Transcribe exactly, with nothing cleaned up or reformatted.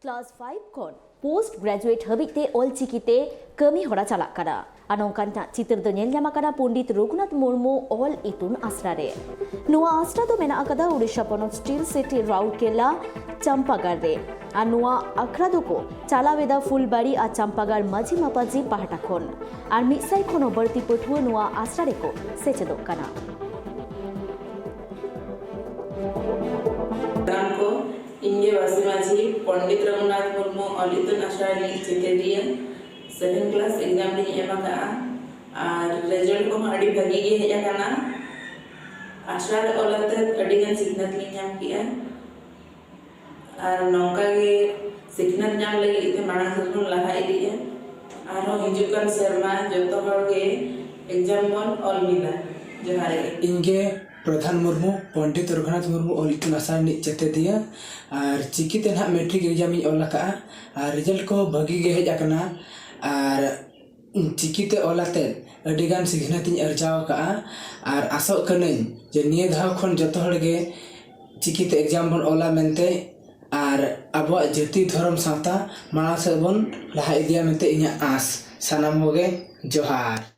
Class five ᱠᱷᱚᱱ post graduate ᱦᱟᱹᱵᱤᱡ ᱛᱮ ᱚᱞ ᱪᱤᱠᱤ ᱛᱮ ᱠᱟᱹᱢᱤ ᱦᱚᱨᱟ ᱪᱟᱞᱟᱜ ᱠᱟᱱᱟ᱾ ᱟᱨ ᱱᱚᱝᱠᱟᱱ ᱪᱤᱛᱟᱹᱨ ᱫᱚ ᱧᱮᱞ ᱧᱟᱢ ᱟᱠᱟᱱᱟ ᱯᱚᱱᱰᱤᱛ ᱨᱚᱜᱷᱩᱱᱟᱛᱷ ᱢᱩᱨᱢᱩ ᱚᱞ ᱤᱛᱩᱱ ᱟᱥᱲᱟ ᱨᱮ᱾ ᱱᱚᱣᱟ ᱟᱥᱲᱟ ᱫᱚ ᱢᱮᱱᱟᱜ ᱟᱠᱟᱫᱟ ᱩᱲᱤᱥᱥᱟ ᱯᱚᱱᱚᱛ ᱥᱴᱤᱞ ᱥᱤᱴᱤ ᱨᱟᱩᱨᱠᱮᱞᱟ ᱪᱟᱢᱯᱟᱜᱟᱲ ᱨᱮ᱾ ᱟᱨ ᱱᱚᱣᱟ ᱟᱠᱷᱲᱟ ᱫᱚᱠᱚ ᱪᱟᱞᱟᱣ ᱮᱫᱟ ᱯᱷᱩᱞᱵᱟᱲᱤ ᱟᱨ ᱪᱟᱢᱯᱟᱜᱟᱲ ᱢᱟᱹᱡᱷᱤ ᱢᱟᱯᱟᱡᱤ ᱯᱟᱦᱴᱟ ᱠᱷᱚᱱ᱾ ᱟᱨ ᱢᱤᱫ ᱥᱟᱭ ᱠᱷᱚᱱ ᱦᱚᱸ ᱵᱟᱹᱲᱛᱤ ᱯᱟᱹᱴᱷᱩᱣᱟᱹ ᱱᱚᱣᱟ ᱟᱥᱲᱟ ᱨᱮᱠᱚ ᱥᱮᱪᱮᱫᱚᱜ ᱠᱟᱱᱟ᱾ ᱥᱟᱱᱟᱢ ᱠᱚ, ᱤᱧ ᱜᱮ ᱵᱟᱥᱤ ᱢᱟᱹᱡᱷᱤ, ᱯᱚᱱᱰᱤᱛ ᱨᱚᱜᱷᱩᱱᱟᱛᱷ ᱢᱩᱨᱢᱩ ᱚᱞ ᱤᱛᱩᱱ ᱟᱥᱲᱟ ᱨᱤᱱᱤᱡ ᱪᱮᱛᱮᱫᱤᱭᱟᱹ᱾ ᱥᱮᱵᱷᱮᱱ ᱠᱞᱟᱥ ᱮᱠᱡᱟᱢ ᱞᱤᱧ ᱮᱢ ᱟᱠᱟᱫᱼᱟ ᱟᱨ ᱨᱮᱡᱟᱞᱴ ᱠᱚᱦᱚᱸ ᱟᱹᱰᱤ ᱵᱷᱟᱹᱜᱤ ᱜᱮ ᱦᱮᱡ ᱟᱠᱟᱱᱟ᱾ ᱟᱥᱲᱟ ᱨᱮ ᱚᱞ ᱟᱛᱮᱫ ᱟᱹᱰᱤ ᱜᱟᱱ ᱥᱤᱠᱷᱱᱟᱹᱛ ᱞᱤᱧ ᱧᱟᱢ ᱠᱮᱫᱼᱟ᱾ ᱟᱨ ᱱᱚᱝᱠᱟ ᱜᱮ ᱥᱤᱠᱷᱱᱟᱹᱛ ᱧᱟᱢ ᱞᱟᱹᱜᱤᱫ ᱛᱮ ᱢᱟᱲᱟᱝ ᱥᱮᱫ ᱵᱚᱱ ᱞᱟᱦᱟ ᱤᱫᱤᱜᱼᱟ᱾ ᱟᱨᱦᱚᱸ ᱦᱤᱡᱩᱜ ᱠᱟᱱ ᱥᱮᱨᱢᱟ ᱡᱚᱛᱚ ᱦᱚᱲ ᱜᱮ ᱮᱠᱡᱟᱢ ᱵᱚᱱ ᱚᱞ ᱢᱤᱫᱟ᱾ ᱡᱚᱦᱟᱨ ᱜᱮ᱾ ᱤᱧ ᱜᱮ ᱯᱨᱚᱫᱷᱟᱱ ᱢᱩᱨᱢᱩ, ᱯᱚᱱᱰᱤᱛ ᱨᱚᱜᱷᱩᱱᱟᱛᱷ ᱢᱩᱨᱢᱩ ᱚᱞ ᱤᱛᱩᱱ ᱟᱥᱲᱟ ᱨᱤᱱᱤᱡ ᱪᱮᱛᱮᱫᱤᱭᱟᱹ᱾ ᱟᱨ ᱪᱤᱠᱤ ᱛᱮ ᱱᱟᱦᱟᱜ ᱢᱮᱴᱨᱤᱠ ᱮᱠᱡᱟᱢ ᱤᱧ ᱚᱞ ᱟᱠᱟᱫᱼᱟ᱾ ᱟᱨ ᱨᱮᱡᱟᱞᱴ ᱠᱚᱦᱚᱸ ᱵᱷᱟᱹᱜᱤ ᱜᱮ ᱦᱮᱡ ᱟᱠᱟᱱᱟ᱾ ᱟᱨ ᱪᱤᱠᱤ ᱛᱮ ᱚᱞ ᱟᱛᱮᱫ ᱟᱹᱰᱤ ᱜᱟᱱ ᱥᱤᱠᱷᱱᱟᱹᱛ ᱤᱧ ᱟᱨᱡᱟᱣ ᱟᱠᱟᱫᱼᱟ᱾ ᱟᱨ ᱟᱥᱚᱜ ᱠᱟᱹᱱᱟᱹᱧ ᱡᱮ ᱱᱤᱭᱟᱹ ᱫᱷᱟᱣ ᱠᱷᱚᱱ ᱡᱚᱛᱚ ᱦᱚᱲ ᱜᱮ ᱪᱤᱠᱤ ᱛᱮ ᱮᱠᱡᱟᱢ ᱵᱚᱱ ᱚᱞᱟ ᱢᱮᱱᱛᱮ᱾ ᱟᱨ ᱟᱵᱚᱣᱟᱜ ᱡᱟᱹᱛᱤ, ᱫᱷᱚᱨᱚᱢ, ᱥᱟᱶᱛᱟ ᱢᱟᱲᱟᱝ ᱥᱮᱫ ᱵᱚᱱ ᱞᱟᱦᱟ ᱤᱫᱤᱭᱟ ᱢᱮᱱᱛᱮ ᱤᱧᱟᱹᱜ ᱟᱸᱥ᱾ ᱥᱟᱱᱟᱢ ᱠᱚᱜᱮ ᱡᱚᱦᱟᱨ᱾